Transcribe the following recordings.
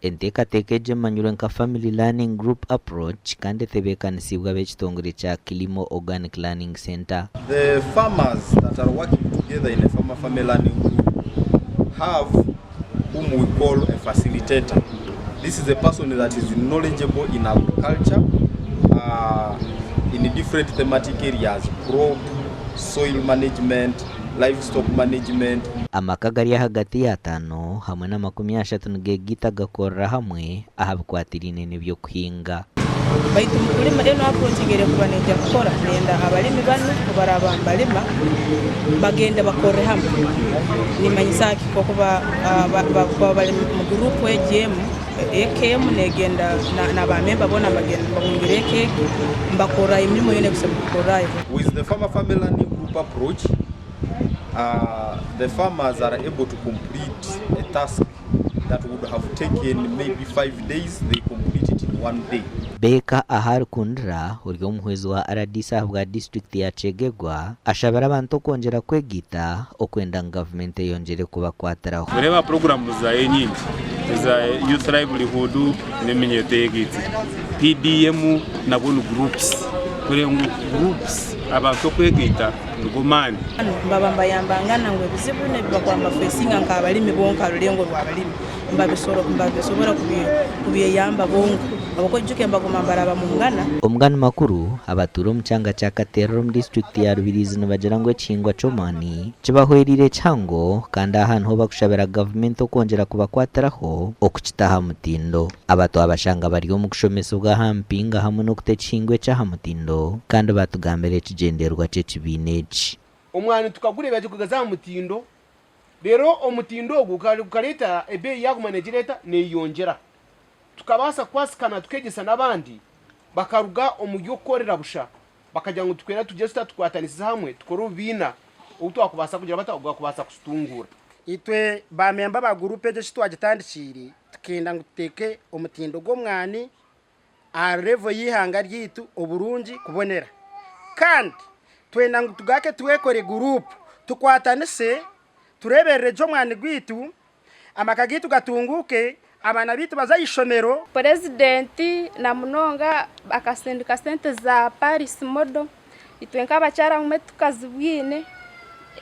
Enteekateeka egi emanyirwe nka Family Learning Group Approach kandi etebeekanisiibwe ab'ekitongore kya Kilimo Organic Learning Centre. The farmers that are working together in a farmer family learning group have whom we call a facilitator. This is a person that is knowledgeable in agriculture uh, in different thematic areas, crop, soil management, livestock management. Amaka agari ahagati y'ataano hamwe n'amakumiashatu nigeegaita gakorera hamwe aha bikwatiraine n'eby'okuhinga. Baitu mukulima enu approach ngeri ekuba neija kukora nenda abalimi banu obubaraba nibalima bagende bakorre hamu. Nimanyisa ki? Kakuba baba bali mu guruupu egi emu, eka emu negenda na ba memba boona nibagenda nibabungira eka egi nibakorrayo emirimo yoona ekusemeriire kukorrayo. With the farmer family learning group approach, uh, the farmers are able to complete a task that would have taken maybe 5 days, they complete it in one day. Baker Aharikundira ori omuhwezi wa RDC ahabwa disiturikiti ya Kyegegwa ashabire abantu okwongyera kwegaita okwenda ngu gavumenti eyongyere kubakwatiraho. Oreeba puroguraamu zaayo nyingi eza Youth Livelihood n'eminyeeto eyegaitsire. PDM nabwo ni groups kureeba ngu groups abantu okwegaita nigo maani. Nibaba nibayambangana ngu ebizibu binu ebi bakuba nibafesinga nk'abalimi bonka ha rulengo rw'abalimi nibabisobora kubyeyamba bonka habwokuba oijuke nibaguma nibarabamungana. Omugani makuru, abatuura omu kyanga kya Katerera omu disiturikiti ya Rubirizi nibagira ngu ekihingwa ky'omwani kibahwereire kihango kandi aha niho bakushabira gavumenti okwongyera kubakwatiraho okukita aha mutindo. Aba twabashanga bari omu kushomesibwa aha mpinga hamwe n'okuta ekihingwa eki aha mutindo kandi batugambira ekigyendererwa ky'ekibiina eki. Omwani tukagureeba gye gukaza aha mutindo, reero omutindo ogu gukareeta ebeeyi yaaguma neegira eta? Neeyeyongyera. Tukabaasa kukwasikana tukeegyesa n'abandi bakaruga omu by'okukorera busha bakagira ngu twena tugye tuta tukwatanisize hamwe tukore obubiina obu twakubaasa kugira bata obwakubaasa kututunguura. Itwe baamemba ba guruupu egyo eki twagitandikiire tukenda ngu tuteeke omutindo gw'omwani aha revo y'eihanga ryaitu oburungi kubonera. Kandi twenda ngu tugaruke twekore guruupu tukwatanise tureeberere gye omwani gwaitu, amaka gaitu gatunguuke, abaana baitu baze aha ishomero. Purezidenti na munonga akasindika sente za Paris Model, itwe nk'abakyara abamwe tukazibwine,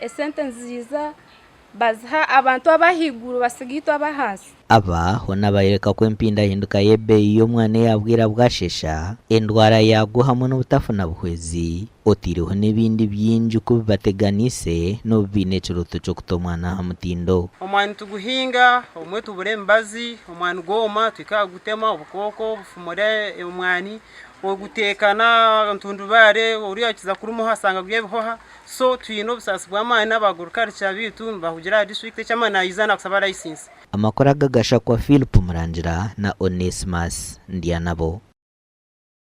esente niziiza baziha abantu ab'ahaiguru basiga itwe ab'ahansi. Aba hoona bayoreka ku empindahinduka y'ebeeyi y'omwana eya bwira bwashesha, endwara yaagwo hamwe n'obutafuna buhwezi, otaireho n'ebindi bingi ku bibateganiise n'obu baine ekirooto ky'okuta omwana aha mutindo. Omwani tuguhinga, obumwe tubura emibazi, omwani gwoma tuhika kugutema obukooko bufumura omwani, oguteeka n'entundubaare oriya akiza kurumaho ashanga guri ebihoha, so twine obusaasi bw'amaani n'aba agriculture beitu nibahugira aha disiturikiti eky'amaani naija nakusaba layisinsi. Amakuru aga gashakwa Philip Murangira na Onesmus Ndyanabo.